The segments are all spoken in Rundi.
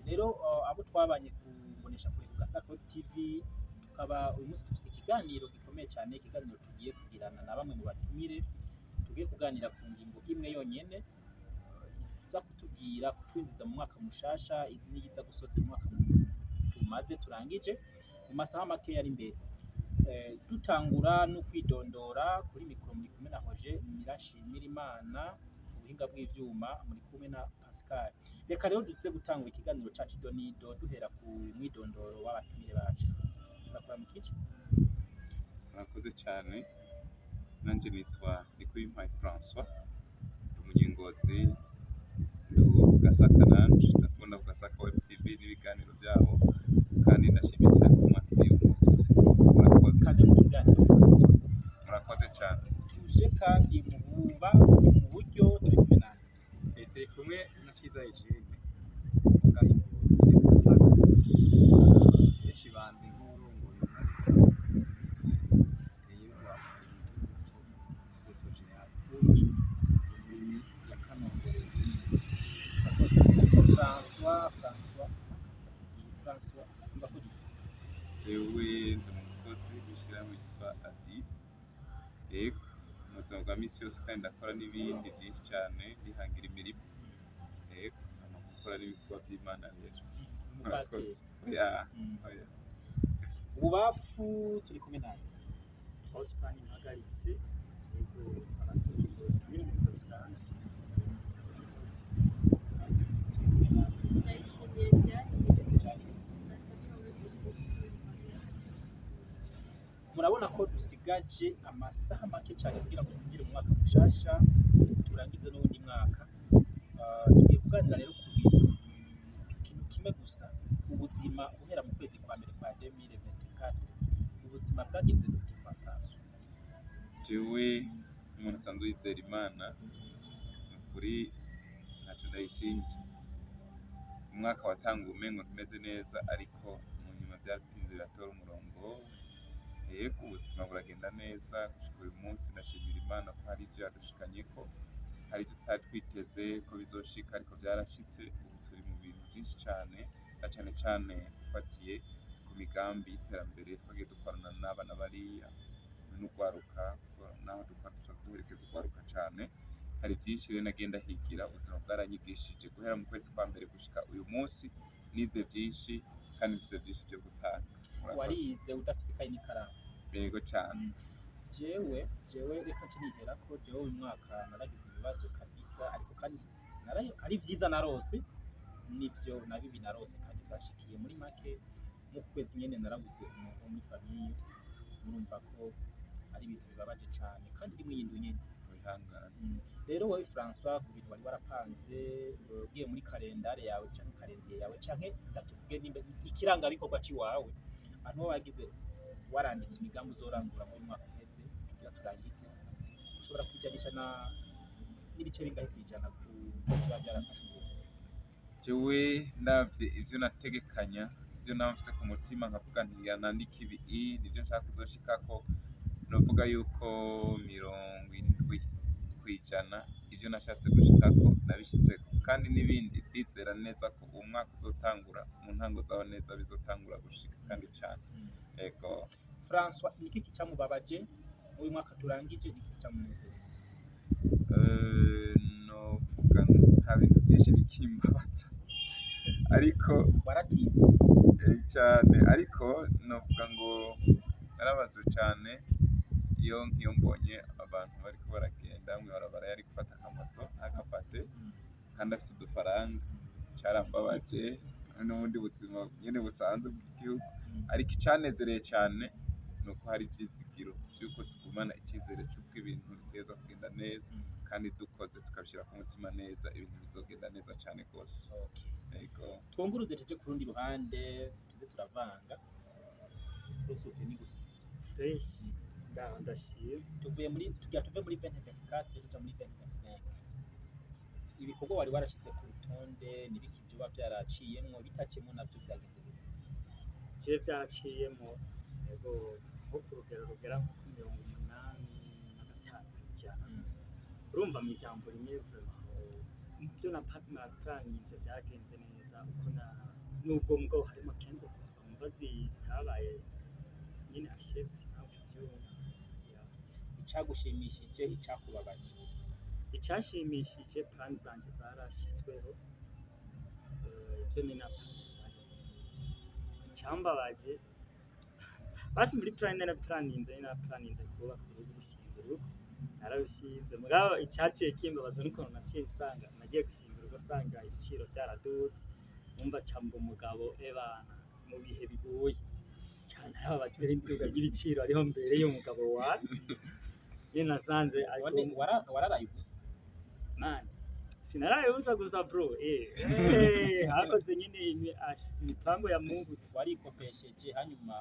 Rero abo twabanye ku mbonesha kure ku Gasaka TV, tukaba uyu munsi dufise ikiganiro gikomeye cyane, ikiganiro tugiye kugirana na bamwe mu batumire. Tugiye kuganira ku ngingo imwe yonyene iza kutubwira kutwinjiza mu mwaka mushasha n'iyiza gusoza umwaka tumaze turangije mu masaha makeya ari imbere. Dutangura no kwidondora kuri mikoro, muri kumwe na Roger Mirashimirimana, mu buhinga bw'ivyuma muri kumwe na Pascal. Reka rero duze gutangura ikiganiro cacu idonido, duhera ku mwidondoro w'abatumire bacu. Turakora mu kici. Murakoze cyane. Nanjye nitwa Nikuyimpaye François, ndi umunyengozi, ndi uwo ku Gasaka. Nanje ndakunda ku Gasaka Web TV n'ibiganiro byabo, kandi ndashimye cyane ko mwatumiye uyu munsi. Murakoze. Kaze mu kiganiro, François. Murakoze cyane. Tuje kandi mu buba mu buryo turi kumwe nande? Turi kumwe na Ciza Eugene ngaha i Ngozi nyene ku Gasaka. Benshi banzi nk'uwurongoye yirwa imbuto seso général umurimyi ya Kanongore. François, François asimba ko Jewe ndi umukozi w'ishyirahamwe ryitwa ADI, yego, mu buzima bwa misi yose, kandi ndakora n'ibindi byinshi cyane, ndihangira imirimo, yego, hama gukora n'ibikorwa by'Imana rero. Umupasiteri? Oya, oya. Ububafu turi kumwe nande? Osman Mpagaritse, yego, abatunzi nyine nk'uko bisanzwe. Turi kumwe na Ndayishimiye Diane. Jane. Murabona ko dusigaje amasaha make cyane kugira ngo twinjire mu mwaka mushasha, turangize n'uwundi mwaka. Tugiye kuganira rero ku bintu, ikintu kimwe gusa: ubuzima guhera mu kwezi kwa mbere kwa 2024. Ubuzima bwagenze gute kwa François? Jewe umuntu asanzwe yizera Imana, ni ukuri ntacyo ndayishinja. Umwaka watanguye umengo ntumeze neza, ariko mu nyuma byaratinze biratora umurongo. Yego, ubuzima buragenda neza gushika uyu munsi. Ndashimira Imana ko hari ivyo yadushikanyeko, hari ivyo tutari twiteze ko bizoshika, ariko byarashitse. Ubu turi mu bintu byinshi cane, na cane cane ufatiye ku migambi y'iterambere twagiye dukorana n'abana bariya n'urwaruka, naho dukora dusanzwe duherekeza urwaruka cane. Hari byinshi rero nagenda higira. Ubuzima bwaranyigishije. Guhera mu kwezi kwa mbere gushika uyu munsi, nize byinshi kandi mfise byinshi byo gutanga. Murakoze. Warize udafite ikayi n'ikaramu? Yego cyane. Jewe reka ncinihera ko jewe uyu mwaka naragize ibibazo kabisa, ariko kandi ari vyiza narose nivyo na bibi narose kandi vyashikiye. Muri make, mu kwezi nyene narabuze umuntu wo muri famille. Murumva ko ari ibintu bibabaje cane, kandi rimwe yindi nyene. Wihangane. Rero wowe François, ku bintu wari warapanze, ugiye muri kalendare yawe canke calendrier yawe, canke ndatuvuge nimba ikirangabikorwa ciwawe, ahantu ho wagize waranditse imigambi uzorangura muri uyu mwaka uheze tugira turangize, ushobora kwijanisha na n'ibice bingahe kwijana ku byo biba byarafashe ubu? Jewe ndavye ivyo nategekanya, ivyo naba mfise ku mutima, nkavuga nti nandika ibi nivyo nshaka kuzoshikako, novuga yuko 70% ivyo nashatse gushikako nabishitseko, kandi n'ibindi ndizera neza ko uwo mwaka uzotangura mu ntango zawo neza bizotangura gushika kandi cane, ego. François, ni iki cyamubabaje muri uyu mwaka turangije? Ni iki cyamunezereye? Novuga nta bintu byinshi bikimbabaza, ariko Waratinze? Cane, ariko novuga ngo narabazwe cane iyo nk'iyo mbonye abantu bariko baragenda mw'ibarabara, yari gufata akamoto ntagafate kandi afite udufaranga. Carambabaje n'ubundi buzima nyene busanzwe bw'igihugu. Ariko icanezereye cane ni uko hari ivyizigiro vy'uko tugumana icizere c'uko ibintu bitegerezwa kugenda neza, kandi dukoze tukabishira ku mutima neza, ibintu bizogenda neza cane gose. Yego. Twunguruze tuje ku rundi ruhande, tuze turavanga rusuke ni gusa. Fresh, ndaho ndashima. Tuvuye muri, tugira tuve muri 2024 tuja muri 2025. Ibikorwa wari warashize ku rutonde nibiki vyoba vyaraciyemwo? Bitaciyemwo navyo vyagenze gute? Jewe vyaraciyemo, yego, nko ku rugero rugera nko ku 85%. Urumva mu ijambo rimwe, vraiment. Ibyo naplaninze byagenze neza uko na nubwo mugabo harimo kenzo gusa wumva zitabaye nyine achieved, nawe uvyumva. Yeah. Icagushimishije, icakubabaje? Icyashimishije, plan zanje zarashyizweho, ibyo ni na plan zagenze neza. Icyambabaje, basi muri plan naraplaninze kubaka urugo, gushinga urugo, narabishinze. Mugabo icyaciye kimbabaza n'ukuntu naciye nsanga nagiye gushinga urugo nsanga ibiciro byaraduze, numva camba umugabo ebana mu bihe bigoye cyane. Narababajwe n'iduga ry'ibiciro ariho mbere y'umugabo wawe nyine nasanze ariko. None wararaye ubusa? Man, sinaraye ubusa gusa, bro, hakoze nyine imipango ya Mungu. Warikopesheje hanyuma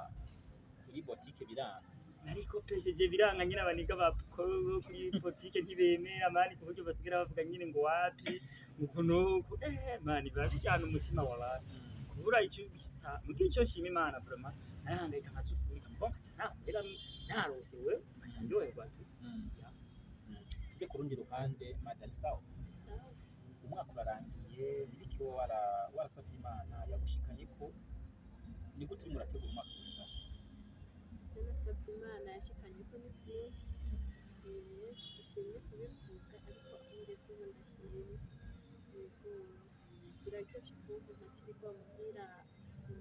kuri botike biranga? Narikopesheje biranga nyine, abaniga ba kuri botike ntibemera, man, ku buryo basigira bavuga nyine ngo wapi, uku nuku, man, biba bijyana umutima w'abantu kubura icyo bita. Mugihe icyo nshima Imana, vraiment, narahangayika nkasufurika, mugabo nkaca nahera narose we nkaca ndyoherwa tu. Yeah. Tujye ku rundi ruhande, Madame Sawa, umwaka urarangiye, nibiki wowe warasavye Imana yagushikanye ko? Ni gute urimo urategura umwaka mushasha? Ibyo nasabye Imana yashikanye ko ni byinshi. Ishimwe kubivuga, ariko aho ngeze ubu ndashimye. Yego, biraryoshe kuba umuntu akirirwa muhira mu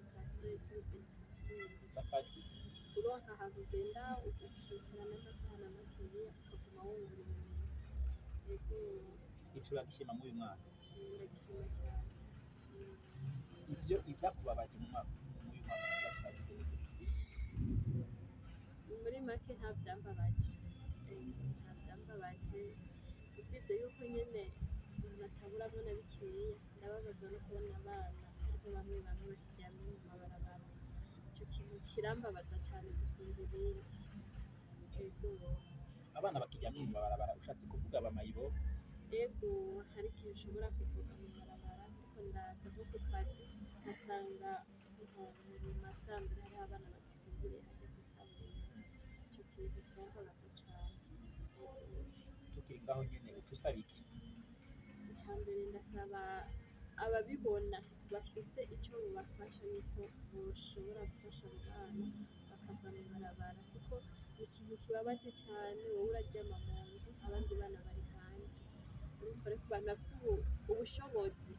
Zakajwi. Uronka ahantu ugenda ukicara n'amasaha na makeya, ukaguma wungura ubumenyi. Yego. Ico uragishima muri uyu mwaka? Ndagishima cyane. Ivyo ivyakubabaje mu mwaka, muri uyu mwaka tugira turangize, ni gute? Muri make nta byambabaje. Nta byambabaje, usibye yuko nyene umuntu ataburamwo na bikeya. Ndababazwa no kubona abana hariho bamwe bamwe bakiryamye mu mabarabara. Ico kintu kirambabaza cane gusumba ibindi. Ego. Abana bakiryamye mu mabarabara, ushatse kuvuga abamayibo? Ego, hari igihe ushobora kuvuga mu barabara, ariko ndaza nko ku kazi nkasanga nko mu ma 2:00 hariho abana bagisinziriye hajya kw'ikaburimbo. Ico kintu kirambabaza cane. Ego. Tukiri ngaho nyene, uca usaba iki? Icya mbere, ndasaba ababibona bafise icyo bubafasha yuko boshobora gufasha abo bana bakava mu ibarabara, kuko ni ikintu kibabaje cyane. Wowe uraryama mu nzu, abandi bana bari hanze. Urumva rero, ku bantu bafise ubushobozi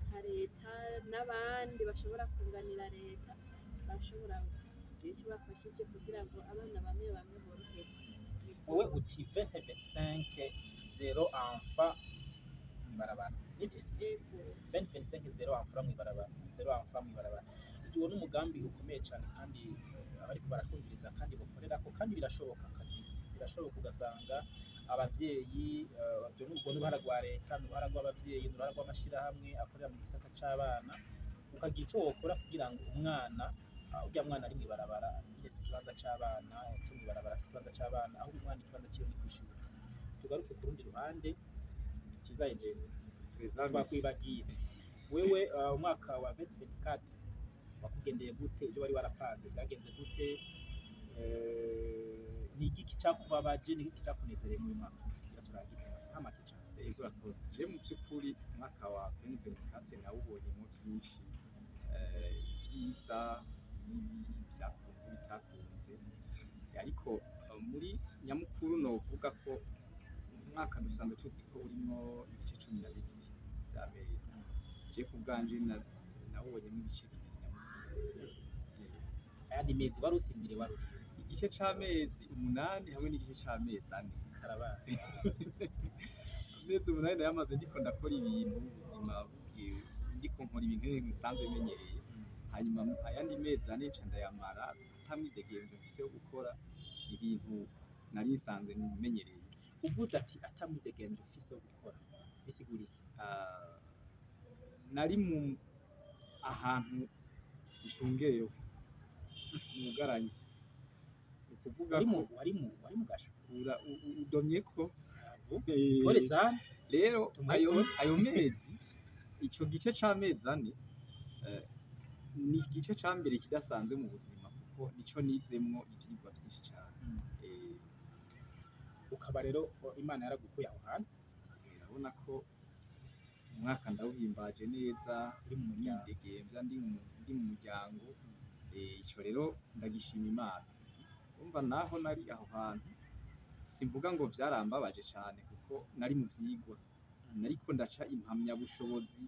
nka leta n'abandi bashobora kunganira leta, barashobora kugira icyo bafashije kugira ngo abana bamwe bamwe boroherwe. Wowe uti 2025, zéro enfant mw'ibarabara, nibyo? Ego. 2025, zéro enfant mw'ibarabara, zéro enfant mw'ibarabara. Uwo ni umugambi ukomeye cyane, kandi abariko baratwumviriza kandi bakorerako, kandi birashoboka kabisa, birashoboka. Ugasanga abavyeyi, ibyo ni urwo n'uruhara rwa leta, ni uruhara rw'abavyeyi, ni uruhara rw'amashirahamwe akorera mu gisata c'abana, ukagira ico wokora kugira ngo umwana, urya mwana ari mw'ibarabara, si ikibanza c'abana co mw'ibarabara, si ikibanza c'abana, ahubwo umwana ikibanza ciwe ni kw'ishuri. Tugaruke ku rundi ruhande, Ciza Eugene, twakwibagiye wewe. Umwaka wa 2024 wakugendeye gute? Ibyo wari warapanze byagenze gute? Ni igiki cyakubabaje, ni igiki cyakunezereye muri uyu mwaka? Kugira turangize amasaha make cyane. Yego, urakoze. Je mu by'ukuri umwaka wa 2024 nawubonyemo byinshi, byiza n'ibibi, byakunze, bitakunze, ariko muri nyamukuru novuga ko umwaka dusanzwe tuzi ko urimwo ibice 12 vy'amezi. Je ku bwanje nawubonyemo ibice bibiri nyamukuru. Ayandi mezi wari usinziriye, wari uriye? Igice c'amezi 8 hamwe n'igice c'amezi 4. Karabaye. Amezi 8 nayamaze ndiko ndakora ibintu, ubuzima bugiye, ndiko nkora ibintu nsanzwe menyereye, hanyuma ayandi mezi 4 nca ndayamara atamwidegemvyo mfise wo gukora ibintu nari nsanzwe menyereye. Uvuze ati atamwidegemvyo ufise wo gukora, bisigura iki? Ah, nari mu ahantu ncungerewe, nugaranye, ni ukuvuga wari ko mu gasho? Udomyeko. Pole sana. Rero Tumwe ayo mezi, ico gice c'amezi 4, ni igice ca mbere kidasanzwe mu buzima, kuko nico nizemwo ivyigwa vyinshi cane. Ukaba rero Imana yaragukuye aho hantu? Urabona ko Umwaka ndawuhimbaje neza Uri mu muryango. Nidegemvya, ndi mu muryango. Ico rero ndagishima Imana. Urumva naho nari aho hantu, simvuga ngo vyarambabaje cane kuko nari mu vyigwa, nariko ndaca impamyabushobozi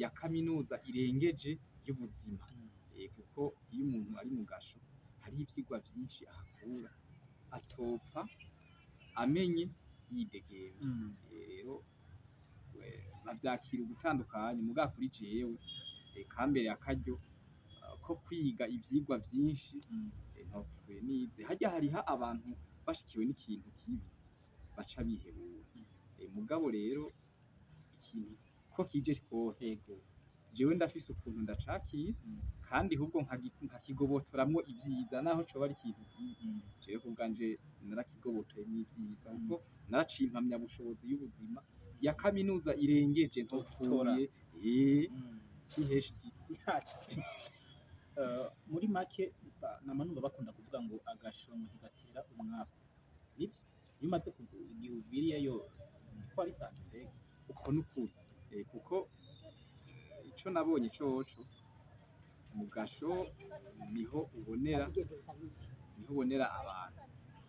ya kaminuza irengeje y'ubuzima. Kuko iyo umuntu ari mu gasho hariho ivyigwa vyinshi ahakura atopfa amenye yidegemvya. Rero bavyakira ugutandukanye, muga kuri jewe kambereye akaryo ko kwiga ivyigwa vyinshi ntopfuye nize. Harya hariho abantu bashikiwe n'ikintu kibi baca bihebura. Mugabo rero ikintu ko kije kose, jewe ndafise ukuntu ndacakira kandi ahubwo nkakigobotoramwo ivyiza, naho coba ari ikintu kibi. Jewe kubwanje narakigobotoyemwo ivyiza kuko naraciye impamyabushobozi y'ubuzima ya kaminuza irengeje ntopfuye PhD. Muri make nama numva bakunda kuvuga ngo agashongo ntigatera umwaku, nibyo? Iyo umaze igihe uviriyeyo niko wari mbega? Uko nukuri, kuko ico nabonye coco mu gasho niho ubonera abantu.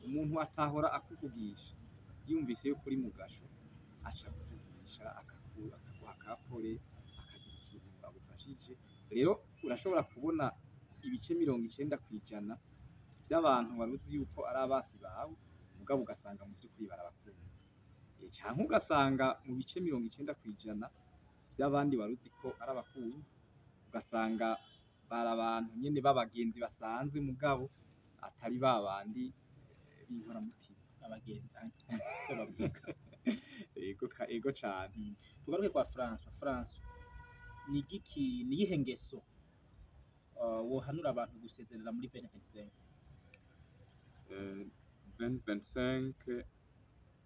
Umuntu atahora akuvugisha, yumvise yuko uri mu gasho aca akuvugisha, akaguha akapore, akagira ikintu agufashije. Rero urashobora kubona ibice 90% vy'abantu wari uzi yuko ari abasi bawe, mugabo ugasanga mu vy'ukuri barabakunze. Canke ugasanga mu bice 90% vy'abandi wari uzi ko ari abakunzi, ugasanga bari abantu nyene b'abagenzi basanzwe, mugabo atari ba bandi b'inkoramutima. Abagenzi ko bavuga. Ego, ego cane. Tugaruke kwa François. François, ni igiki, ni iyihe ngeso wohanura abantu gusezerera muri 2025? 2025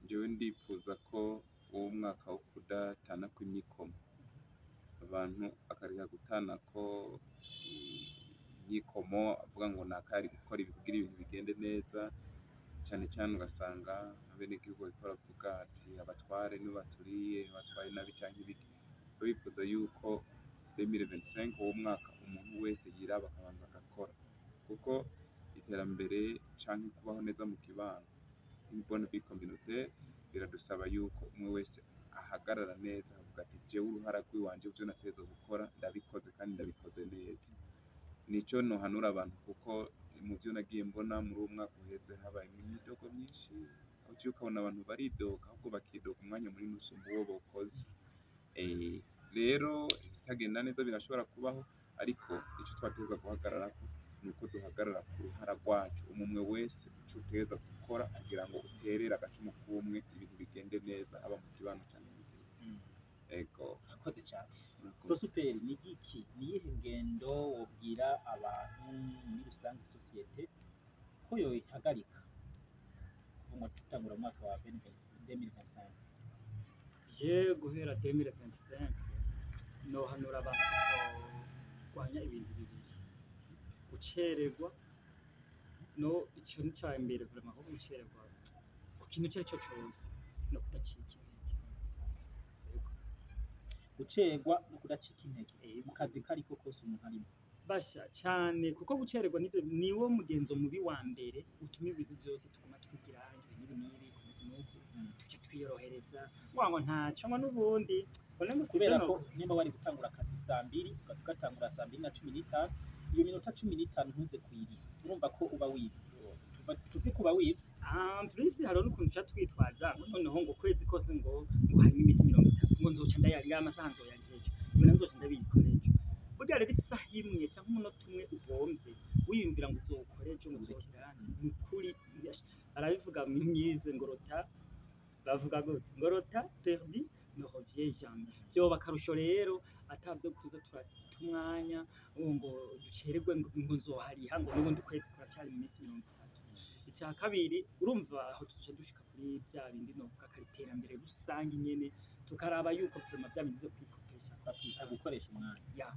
njyewe ndifuza ko uwo mwaka wo kudatana kw'imyikomo, abantu bakareka gutana ko imyikomo, avuga ngo naka yari gukora ibi kugira ibintu bigende neza. Cane cane ugasanga abenegihugu bariko baravuga ati abatware nibo baturiye, batwaye nabi canke ibiki. Bifuza yuko 2025 uwo mwaka umuntu wese yiraba akabanza agakora, kuko iterambere canke kubaho neza mu kibano, une bonne vie communautaire, biradusaba yuko umwe wese ahagarara neza akavuga ati jewe uruhara rw'iwanje, ivyo nategerezwa gukora ndabikoze kandi ndabikoze neza. Nico nohanura abantu, kuko mu vyo nagiye mbona muri uwo mwaka uheze habayemwo imyidogo myinshi, aho uciye ukabona abantu baridoga, ahubwo bakidoga umwanya munini usumba uwo bokoze. Rero ibitagenda neza birashobora kubaho, ariko ico twategerezwa guhagararako nuko duhagarara ku ruhara rwacu, umwe wese ico utegerezwa gukora kugira ngo uterere agacumu k'ubumwe, ibintu bigende neza haba mu kibano canke mu gihugu. Ego. Urakoze cyane. Murakoze. Prosper, ni igiki, ni iyihe ngendo wobwira abantu muri rusange, sosiyete ko yoyihagarika kuva ngo tutangura mu mwaka wa 2025? Je guhera 2025 nohanura abantu kurwanya ibintu bibiri: gucererwa. No ico ni ca mbere vraiment, ko gucererwa ku kintu icyo ari cyo cyose no kudacika intege. Yego. Gucerwa no kudacika intege mu kazi kariko kose umuntu arimo. Basha cane, kuko gucererwa nivyo niwo mugenzo mubi wa mbere utuma ibintu byose tuguma twigira ibi n'ibi n'ibi nuku tuca twiyorohereza wango ntaco ngo n'ubundi ngo ngo sivyo. Kubera ko nimba wari gutangura akazi saa 2, ugaca ugatangura saa 2 na 15, iyo minota 15 ntuze kuyiriha, urumva ko uba wivye. Tuvuge ko uba wivye. En plus hariho n'ukuntu tuca twitwaza ngo noneho ngo ukwezi kose ngo harimo iminsi 30, ngo nzoca ndayarira amasaha, nzoyarira ejo, ibintu nzoca ndabikora ejo. Burya rero isaha imwe cyangwa umunota umwe ugombye wiyumvira ngo uzokora ejo, ngo uzokora, ni ukuri barabivuga myize ngo le temps, bavuga gute, ngo le temps perdu ne revient jamais. Vyoba akarusho rero atavyo kuza turata umwanya ngo ducererwe, ngo nzohariha, ngo n'ubundi ukwezi kuracari mu minsi 30. Icya kabiri, urumva aho tuca dushika kuri bya bindi novuga ko ari iterambere rusange nyene, tukaraba yuko vraiment bya bindi vyo kwikopesha Bakwita gukoresha umwanya. Ya,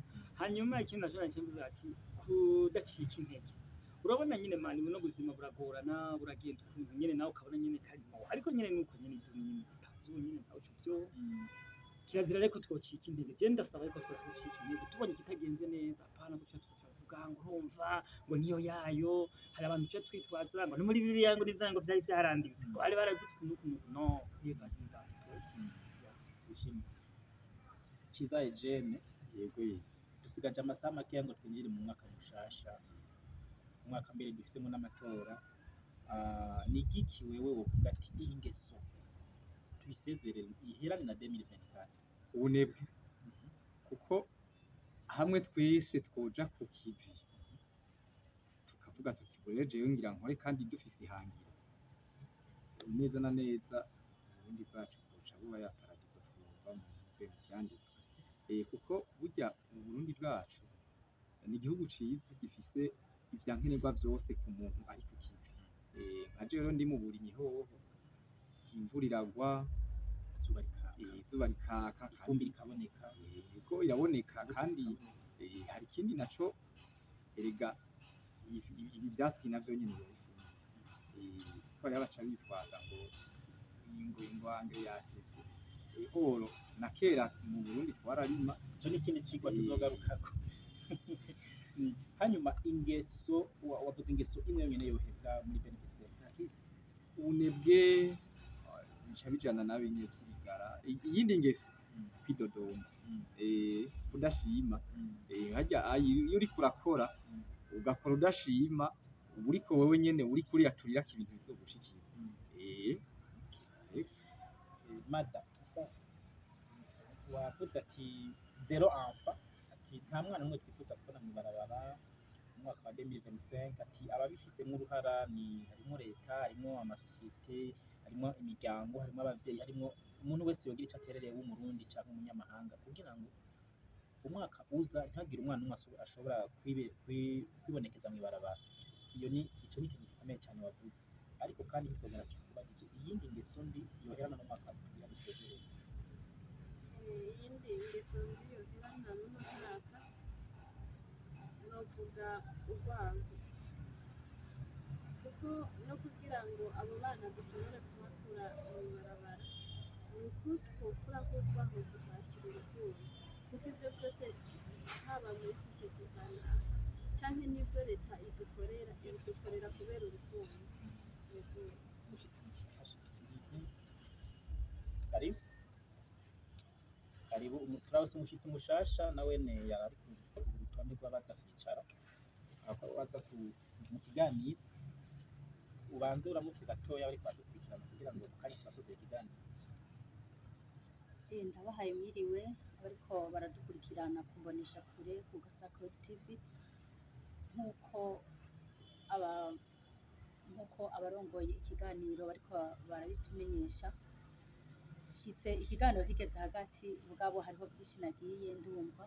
hanyuma ikindi naco naciye mvuze ati kudacika intege. Urabona nyine mani, buno buzima buragorana, buragenda ukuntu nyene nawe ukabona nyene karimo, ariko nyene nuko nyene ibyo nyene bipanze ubu nyene nawe uca uvyo. Kirazira reko twocika intege. Je ndasaba yuko twocika intege tubonye ikitagenze neza, apana guca tuza turavuga ngo urumva ngo niyo yayo. Hari abantu tuca twitwaza ngo ni muri Bibiliya, ngo n'ivyango vyari vyaranditse, ngo bari baravuze ukuntu ukuntu. No, never give up. Wishimye. Ciza Eugene, Yego ye. Dusigaje amasaha makeya ngo twinjire mu mwaka mushasha, umwaka mbere dufisemo n'amatora. Ah, ni igiki wewe wovuga ati iyi ngeso tuyisezerere, iherane na 2024? Ubunebwe, kuko hamwe twese twoja ku kivi tukavuga tuti rero jewe ngira nkore kandi dufise ihangiro, neza na neza ubundi bwacu bwoca buba ya paradizo twumva mu vyanditswe. Kuko burya mu Burundi bwacu ni igihugu ciza gifise ivyankenerwa vyose ku muntu ari ku kivi. Nka jewe rero ndi mu burimyi hoho, imvura iragwa, izuba rikaka, izuba rikaka, ifumbire ikaboneka. Yego, iraboneka. Kandi hari ikindi naco, erega ibi vyatsi navyo nyene biba ifumbire. Kuko hariho abaca bitwaza ngo ingwange yatevye. Oro na kera mu Burundi twararima. Ico ni ikindi cigwa tuzogarukako. Hanyuma ingeso wavuze ingeso imwe yonyene yohebwa muri 2025? Ubunebwe bica bijana na bimwe vy'ibigara. Iyindi ngeso, kwidodomba, kudashima. Harya iyo uriko urakora ugakora udashima, uba uriko wewe nyene uriko uriyaturirako ibintu bizogushikira. Mada asa wavuze ati zéro enfant, ati nta mwana n'umwe twifuza kubona mw'ibarabara mu mwaka wa 2025, ati ababifisemwo uruhara ni harimwo leta, harimwo amasosiyete, harimwo imiryango, harimwo abavyeyi, harimwo umuntu wese yogira ico aterereye w'umurundi canke umunyamahanga, kugira ngo umwaka uza ntihagire umwana n'umwe ashobora kwibonekeza mw'ibarabara. Iyo ni ico ni ikintu gikomeye cane wavuze, ariko kandi ntitwogera tukubajije iyindi ngeso mbi yoherana n'umwaka tugira dusezerere. Iyindi ngeso mbi yoherana n'uno mwaka novuga urwango, kuko no kugira ngo abo bana dushobore kubakura mw'ibarabara ni uko twokurako urwango tukahashyira urukundo, kuko ivyo vyose haba muri sosiyete kanaka canke n'ivyo leta idukorera, ibidukorera kubera urukundo. Yego. Umushitsi mushasha, karibu karibu. Turabose umushitsi mushasha, nawene yari ku rutonde rw'abaza kwicara, abaza mu kiganiro. Ubanze uramutse gatoya bariko baradukurikirana kugira ngo mu kanya tubasozere ikiganiro. Ndabahaye mwiriwe abariko baradukurikirana ku mboneshakure ku Gasaka TV. Nk'uko aba nk'uko abarongoye ikiganiro bariko barabitumenyesha, nshitse ikiganiro kigeze hagati, mugabo hariho vyinshi nagiye ndumva,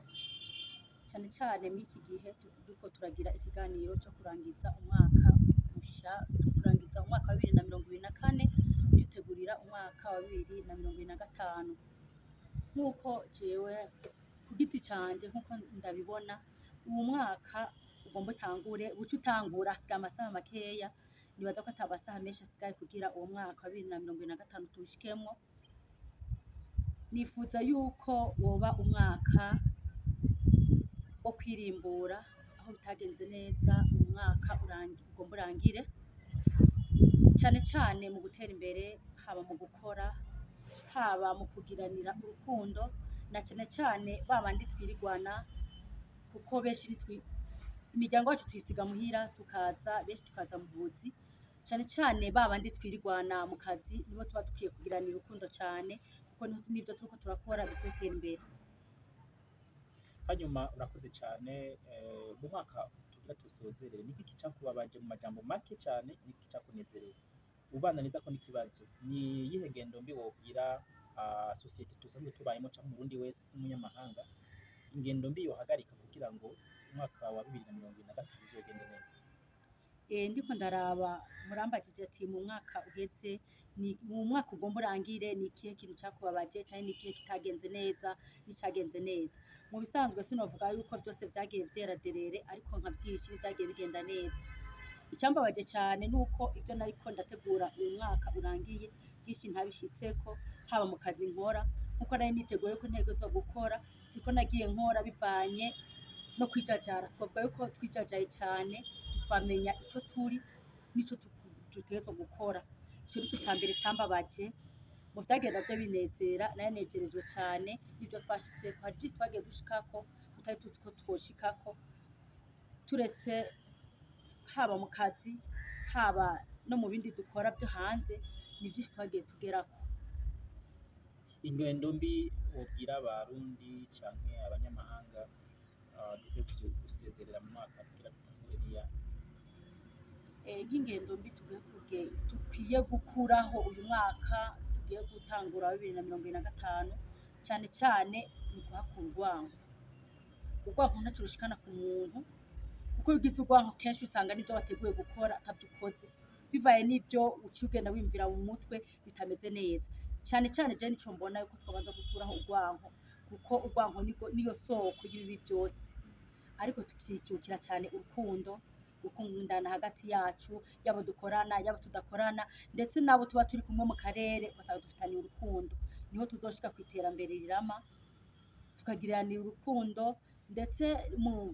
cane cane muri iki gihe turiko turagira ikiganiro co kurangiza umwaka musha, kurangiza umwaka wa 2024 dutegurira umwaka wa 2025. Nk'uko jewe ku giti canje, nk'uko ndabibona, uwu mwaka ugomba utangure, buca utangura, hasigaye amasaha makeya. Nibaza ko ata masaha menshi asigaye kugira uwo mwaka wa 2025 tuwushikemwo. Nifuza yuko woba umwaka wo kwirimbura aho bitagenze neza uwu mwaka ugomba urangire, cane cane mu gutera imbere, haba mu gukora, haba mu kugiranira urukundo, na cane cane ba bandi twirigwana, kuko benshi nitwi imiryango yacu tuyisiga muhira, tukaza benshi tukaza mu buzi. Cane cane ba bandi twirigwana mu kazi nibo tuba dukwiye kugiranira urukundo cane, kuko nivyo turiko turakora bizotera imbere. Hanyuma urakoze cyane. Mu mwaka tugira tusozerere, ni iki cyakubabaje mu majambo make cyane, ni iki cyakunezereye? Ubananiza ko n'ikibazo, ni iyihe ngendo mbi wobwira sosiyete dusanzwe tubayemo cyangwa umurundi wese n'umunyamahanga, ingendo mbi yohagarika kugira ngo umwaka wa 2025 uzogende neza? Ndiko ndaraba, murambajije ati mu mwaka uheze, ni mu mwaka ugomba urangire, ni ikihe kintu cakubabaje canke ni ikihe kitagenze neza n'icagenze neza? Mu bisanzwe sinovuga yuko vyose vyagiye vyera derere, ariko nka vyinshi vyagiye bigenda neza. Icambabaje cane nuko ivyo nariko ndategura uyu mwaka urangiye byinshi ntabishitseko, haba mu kazi nkora. Nkuko nari niteguye ko ntegerezwa gukora, siko nagiye nkora, bivanye no kwijajara. Twavuga yuko twijajaye cyane, ntitwamenya ico turi n'ico dutegerezwa gukora. Ico nico ca mbere cambabaje. Mu vyagenda vyo binezera, naranejerejwe cane n'ivyo twashitseko. Hari vyinshi twagiye dushikako tutari tuzi ko twoshikako, turetse haba mu kazi, haba no mu bindi dukora vyo hanze, ni vyinshi twagiye tugerako. Ingendo mbi wobwira Abarundi canke abanyamahanga, dukwiye gusezerera mu mwaka kugira dutangure niya? Nk'ingendo mbi dukwiye gukuraho uyu mwaka tugiye gutangura wa 2025, cyane cyane ni ukuhakura urwango. Urwango ntaco rushikana ku muntu, kuko iyo ugize urwango kenshi usanga n'ivyo wateguye gukora atavyo ukoze, bivaye n'ivyo uciye ugenda wiyumvira mu mutwe bitameze neza. Cyane cyane je nico mbona, yuko twabanza gukuraho urwango, kuko urwango niyo soko y'ibibi byose, ariko tukijukira cyane urukundo, gukundana hagati yacu, yaba dukorana, yaba tudakorana, ndetse n'abo tuba turi kumwe mu karere, ugasanga dufitaniye urukundo. Niho tuzoshika ku iterambere rirama, tukagiranira urukundo. Ndetse mu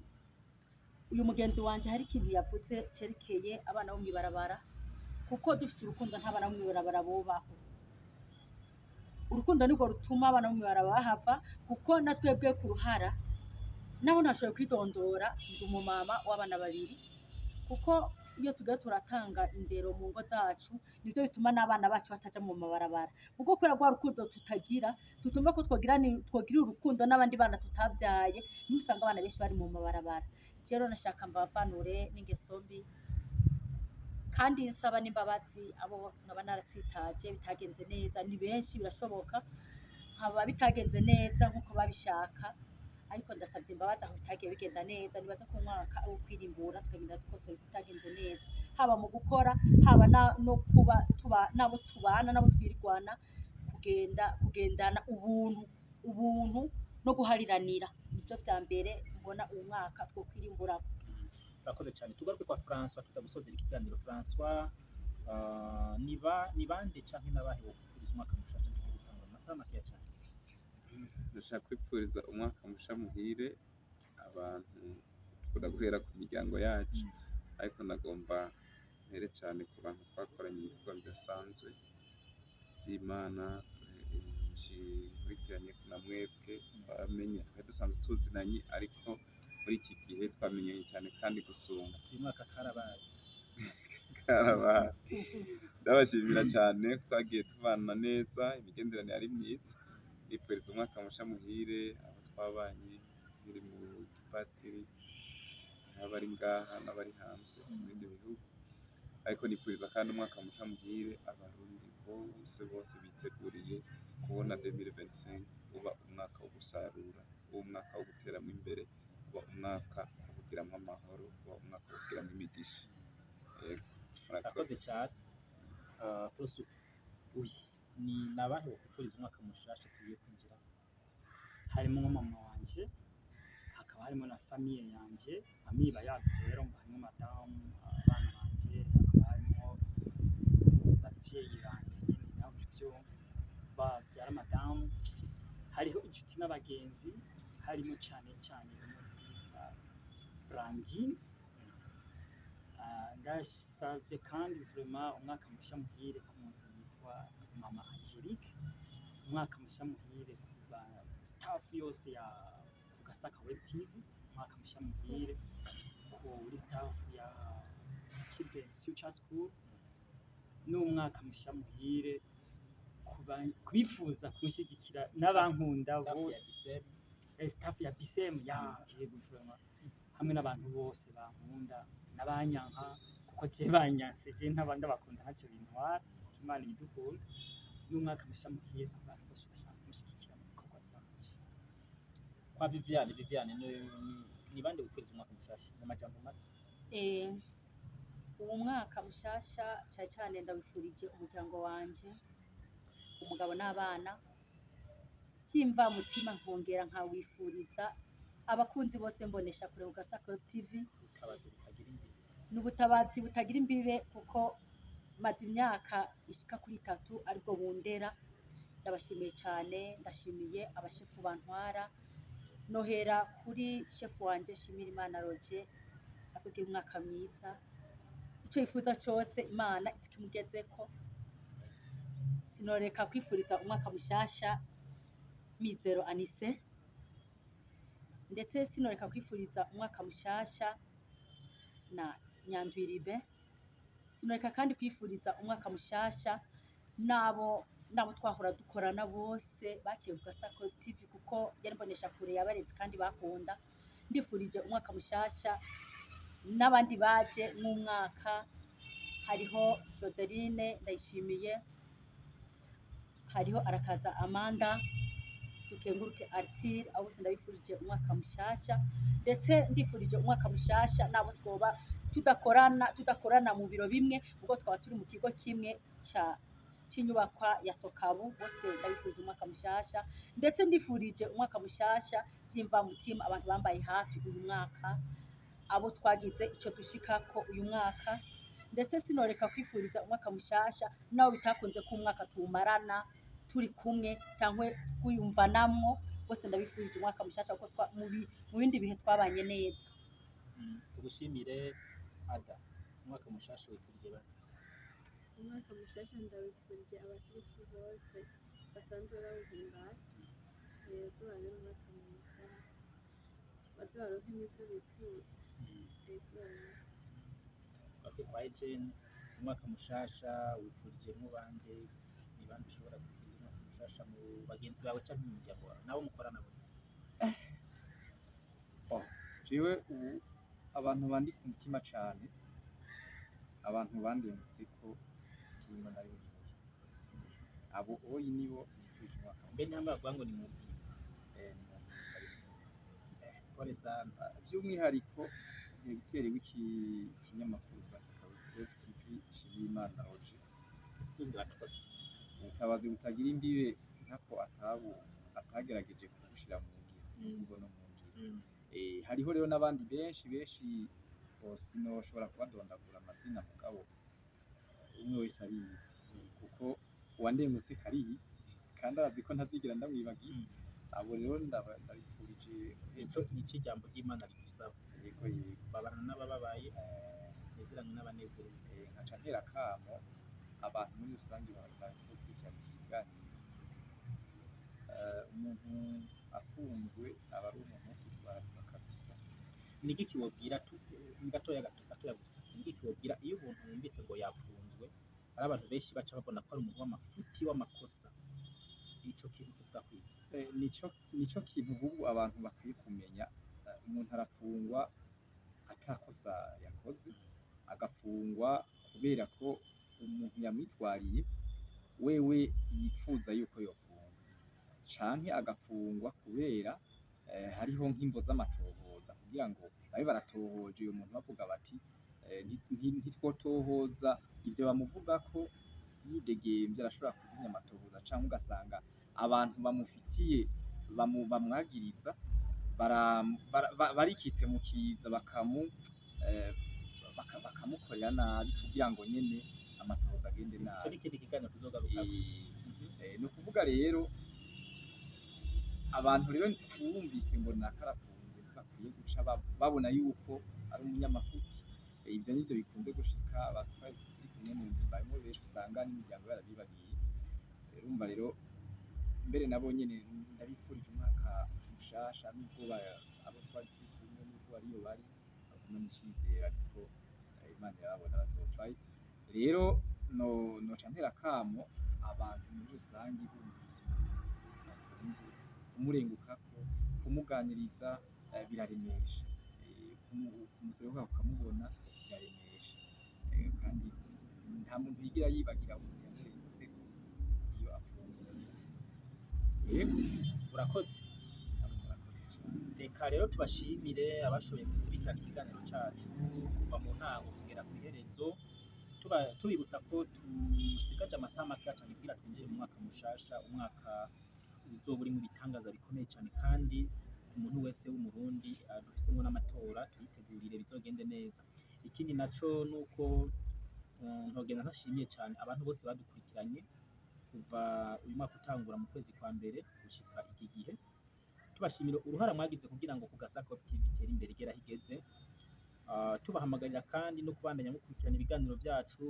uyu mugenzi wanje hari ikintu yavuze cerekeye abana bo mw'ibarabara, kuko dufise urukundo nta bana bo mw'ibarabara bobaho. Urukundo nirwo rutuma abana bo mw'ibarabara bahava, kuko na twebwe ku ruhara naho ntashoboye kwidondora, ndi umumama w'abana babiri, kuko iyo tugiye turatanga indero mu ngo zacu, nivyo bituma n'abana bacu bataja mu mabarabara, kuko kubera rwa rukundo tutagira, tutumva ko twogira urukundo n'abandi bana tutavyaye, niho usanga abana benshi bari mu mabarabara. Rero nashaka mbavanure n'ingeso mbi, kandi nsaba n'imbabazi abo nkaba naratsitaje bitagenze neza. Ni benshi, birashoboka nkaba bitagenze neza nk'uko babishaka, ariko ndasabye imbabazi aho bitagiye bigenda neza. Nibaza ko umwaka wo kwirimbura, tukagenda dukosora ibitagenze neza, haba mu gukora, haba no kuba tuba n'abo tubana, n'abo twirwana, kugenda kugendana ubuntu, ubuntu no guhariranira, nivyo vya mbere mbona uwu mwaka twokwirimburako. Urakoze cyane. Tugaruke kwa François, tuza gusozera ikiganiro. François, ni bande canke n'abahe wokwifuriza umwaka mushasha tugiye gutangura mu masaha makeya cyane? Ndashaka kwifuriza umwaka musha muhire abantu dukunda guhera ku miryango yacu, ariko nagomba mpere cyane ku bantu twakoranye ibikorwa bidasanzwe by'Imana nkurikiranye na mwebwe. Twamenye, twari dusanzwe tuzinanye, ariko muri iki gihe twamenyanye cyane kandi gusumba. Uyu mwaka karabaye. Karabaye. Ndabashimira cyane ko twagiye tubana neza, imigenderanire ari myiza. Nifuriza umwaka musha muhire abo twabanye nkiri mu gipatiri, n'abari ngaha n'abari hanze mu bindi bihugu, ariko nifuriza kandi umwaka musha muhire Abarundi bose bose biteguriye kubona 2025 uba umwaka wo gusarura, uba umwaka wo guteramo imbere, uba umwaka wo kugiramo amahoro, uba umwaka wo kugiramo imigisha. Yego, Urakoze murakoze. cyane. Prosu, Oui. ni nabahe wokwifuriza umwaka mushasha tugiye kwinjira? Harimo mama wanje, hakaba harimo na famille yanje. Famille iba yagutse rero, harimo madamu, abana banje, hakaba harimo abavyeyi banje nyene nabo ivyo bavyara madamu, hariho inshuti n'abagenzi, harimo cane cane umuntu bita Brandine. Ndasavye kandi vraiment umwaka musha muhire ku muntu yitwa Mama Angelique, umwaka musha muhire ku ba staff yose ya Kugasaka Web TV, umwaka musha muhire kuri staff ya Children's Future School, n'umwaka musha muhire kubifuza kunshyigikira n'abankunda Staff ya bose. Gisem. Staff ya BCM ya yego vraiment, hamwe n'abantu bose bankunda n'abanyanka, kuko je banyanse, je ntaba ndabakunda, ntacyo bintwara. Imana idukunda, n'umwaka musha muhire ku bantu bose bashaka kumushyigikira mu bikorwa vyanje. Kwa Viviane, Viviane, ni bande wifuriza umwaka mushasha mu majambo make? Uwo mwaka mushasha cyane cyane ndawifurije umuryango wanje, umugabo n'abana, vyimva mutima, nkongera nkawifuriza abakunzi bose mbonesha kure ku Gasaka Web TV. Ubutabazi butagira imbibe. Ni ubutabazi butagira imbibe, kuko maze imyaka ishika kuri 3 aribwo bundera. Ndabashimiye cyane, ndashimiye abashefu bantwara. Nohera kuri shefu wanje Shimirimana Roger, atubwira umwaka mwiza, icyo yifuza cyose Imana ikimugezeko. Sinoreka kwifuriza umwaka mushasha Mizero Anise, ndetse sinoreka kwifuriza umwaka mushasha na Nyandwiribe. Sinoreka kandi kwifuriza umwaka mushasha n'abo twahora dukorana bose baciye ku Gasako TV, kuko yari mbonesha kure yabareze kandi bakunda. Ndifurije umwaka mushasha n'abandi baje mw'umwaka, hariho Joseline Ndayishimiye, hariho Arakaza Amanda, Dukenguruke Arthur, abo bose ndabifurije umwaka mushasha. Ndetse ndifurije umwaka mushasha n'abo twoba tudakorana mu biro bimwe, ubwo twaba turi mu kigo kimwe ca c'inyubakwa ya Sokabu, bose ndabifurije umwaka mushasha. Ndetse ndifurije umwaka mushasha vy'imvamutima abantu bambaye hafi uyu mwaka, abo twagize ico dushikako uyu mwaka. Ndetse sinoreka kwifuriza umwaka mushasha naho bitakunze ko umwaka tuwumarana turi kumwe cyangwa twiyumvanamwo, bose ndabifurije umwaka mushasha kuko mu bindi bihe twabanye neza. Tugushimire Ada, umwaka mushasha wifurije bande? Umwaka mushasha ndawifurije abakristu bose basanzwe bawuhimbaza, uzobabere umwaka mwiza, baze baronke n'ivyo bifuza. Ego. Twakwe kwa Ejene, umwaka mushasha wifurije bande? Ni bande ushobora kwifuriza umwaka mushasha mu bagenzi bawe canke mu muryango wawe nabo mukorana bose? Oh, jewe ubu abantu bandi ku mutima cane, abantu bandengutse ko kiringo nari mubi, abo oyi nibo nifurije umwaka Mbe ntamba bavuga ngo ni mu ni mu bari mu pole sana. By'umwihariko diregiteri w'iki kinyamakuru Gasaka Web TV Nshimiyimana Roger, Urakoze. ubutabazi butagira imbibe ntako atagerageje kubushira mu ngiro, mu mvugo no mu ngiro. Hariho rero n'abandi benshi benshi sinoshobora kubadondagura amazina, mugabo umwe wese ariyizi, kuko uwandengutse kariyizi kandi arazi ko ntazigera ndamwibagira. Abo rero ndabifurije. Ico nico ijambo ry'Imana rigusaba. Yego yego. Babana n'abababaye, nezeranywe n'abanezerewe. Nkaca ntera akamo abantu muri rusange bazokurikirana iki kiganiro. Umuntu akunzwe aba ari umuntu wo kwitwararika kabisa. Ni igiki wobwira gatoya gatoya gusa, ni igiki wobwira iyo umuntu wumvise ngo yapfunzwe? Hari abantu benshi baca babona ko ari umuntu w'amafuti, w'amakosa. Ico kintu kivuga kwiki? Nico kintu ubu abantu bakwiye kumenya. Umuntu arafungwa atakosa yakoze, agafungwa kubera ko umuntu yamwitwariye wewe yipfuza yuko yofungwa, canke agafungwa kubera hariho nk'imvo z'amatohoza, kugira ngo babe baratohoje uyo muntu bavuga bati ntitwotohoza ivyo bamuvugako yidegemvye, arashobora kuzimya amatohoza, canke ugasanga abantu bamufitiye bamwagiriza barikitse mu kiza bakamukorera nabi kugira ngo nyene amatohoza agende Ico nabi. ni ikindi kiganiro tuzogarukako. Ni ukuvuga rero abantu rero wumvise ngo nakarafunze ntibakwiye guca babona yuko ari umunyamafuti. Ivyo nivyo bikunze gushika abantu twari turi kumwe mu mpimba, harimwo benshi usanga n'imiryango yarabibagiye. Urumva rero mbere nabo nyene ndabifurije umwaka mushasha, nubwo abo twari turi kumwe nubwo ariyo bari bagumane icizere, ariko Imana irababona bazopfayo. Rero noca ntera akamo abantu muri rusange bumvise umuntu afunzwe, kumurengukako, kumuganiriza biraremesha. Kumuseruka ukamubona biraremesha. Kandi nta muntu yigera yibagira umuntu yamurengutseko iyo afunze. Yego. Urakoze. Namwe murakoze cane. Reka rero tubashimire abashoboye gukurikirana ikiganiro cacu kuva mu ntango kugera kw'iherezo. Tubibutsa ko dusigaje amasaha makeya cane kugira twinjire mu mwaka mushasha, umwaka uzoba urimwo ibitangaza bikomeye cane, kandi ku muntu wese w'umurundi dufisemwo n'amatora, tuyitegurire bizogende neza. Ikindi naco nuko ntogenda ntashimiye cane abantu bose badukurikiranye. Kuva uyu mwaka utangura mu kwezi kwa mbere gushika iki gihe, tubashimira uruhara mwagize kugira ngo Kugasaka TV itere imbere igera aho igeze. Tubahamagarira kandi no kubandanya mukurikirana ibiganiro byacu.